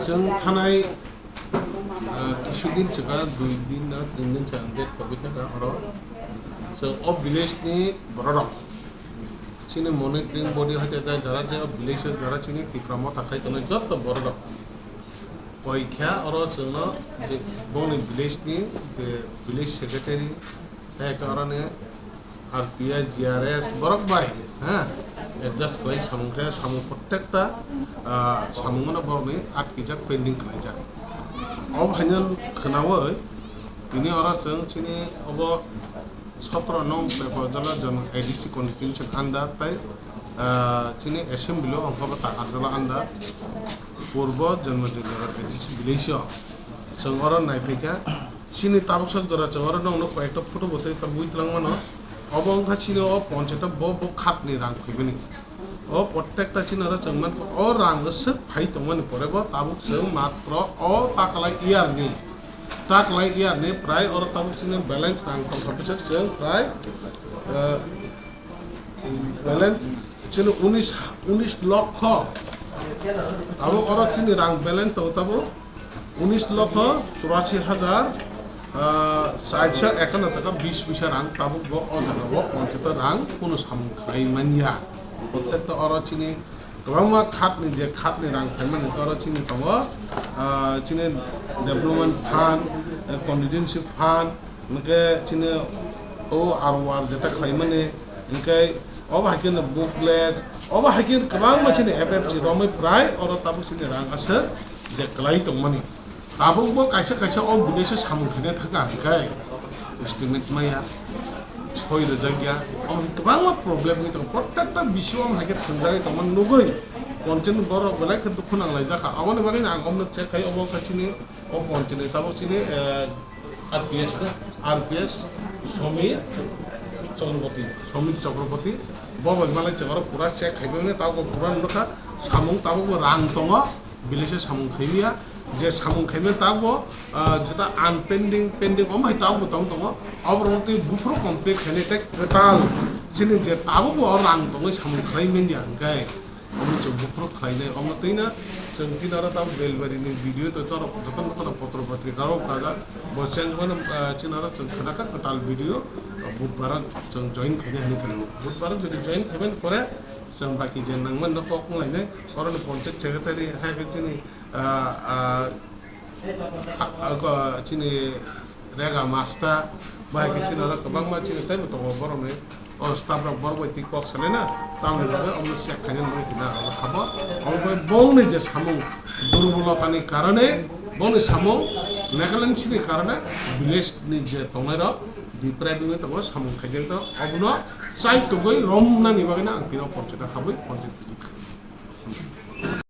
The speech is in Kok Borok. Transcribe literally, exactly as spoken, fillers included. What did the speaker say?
Chwng thanai, ah, kisudin chwkha, dui din na tin din chwng date kogwi thangkha oro. Chwng o village ni bororok, chini monitoring body hoite jara je o village o jara chini Tipra Motha khai tongnai jotto bororok koi kha oro chwngno je bongni village ni je village secretary, tei oro ni R P S, G R S, borok bai, ha, adjust khlai samung khe, samung prottekta, ah, samung no borok ni atkijak, pending khlaijak. Obo haino khwnawi, tini oro chwng chini obo sotro nong Pepajala Jon-, A D C constituency under tei, ah, chini assembly o hwnkha bo Takarjala under Purbo Janmajanagar A D C village o chwng oro naiphikha. Chini tabuk sak jora chwng oro nongno koyekta photo bo tei tabuk tlang mano. Obo wngkha chini o ponchayat o bo, bo khatni rang phaimani. O prottekta chini oro chwng mankha o rang swk phai tongmani pore bo tabuk chwng matro o taklai year ni, taklai year ni prai oro tabuk chini balance rang tongkha bwswk chwng prai, eh, balance chini unis, unis lokho. Abo oro chini rang balance tongo tabuk unis lokho churasi hajar, ah, chairso ekanno taka bis puisa rang tabuk bo o jaga o ponchayat rang kunu samung khlai manya. Prottekta oro chini kwbangma khatni je khatni rang khlaimani oro chini tongo, ah, chini development fund, eh, contingency fund, hwnkhe chini o R O R jeta khlaimani, hwnkhe obo hai kheno booklets, obo hai kheno kwbangma chini F F G romwi prai oro tabuk chini rang aswk je kwlai tongmani. Tabuk bo kaisa kaisa o village o samung khaina thangkha hwnkhe estimate maya, soi rwjakya, omo hai kwbangma problem wngwi tongo. Prottekta bisio omo hai khe thwngjagwi tongmani nugwi ponchayat ni borok belai khe dukhu nanglaijak kha. Aboni bagwi ang omono check khai obo wngkha chini o ponchayat ni tabuk chini, eh, R P S na, R P S Somir Chakraborty, Somir Chakraborty, bo bai malai chwng oro pura check khai mani, tabuk bo pura nukha, samung tabuk bo rang tongo, village o samung khaimya, je samung khaimya tabuk bo, ah, jeta unpending, pending, omo hai tabuk bo tong tongo, oborok twi buphuru complete khainai tei kwtal chini je tabuk bo rang tongwi samung khlai manya hwnkhe. Omo chwng buphuru khlainai, omo twi no chwng tini oro tabuk Belbari ni video to torok jotono kono potro patrika rok kajak, bo change mano, ah, chini oro chwng khwnakha kwtal video, ah, Budbar o chwng join khainai hinwi khwlai. Budbar o jodi join khaimani pore chwng baki je nangmani no kok wnglainai, oro ni ponchayat secretary hai khe chini, ah, ah, ah, ah, chini Rega master, bahai khe chini oro kwbangma chini teibo tongo borokni, o staff rok borok bai twi kok salai na, tamoni bagwi omo check khaina nangwi twi na oro habo. Omo bai bongni je samung durbolotani karone, bongni samung negligence ni karone village ni je tongnai rok deprive wngwi tongo, samung khaijak tongo, obono chai tugwi romnani bagwi na ang tino ponchayat habwi ponchayat visit khainai.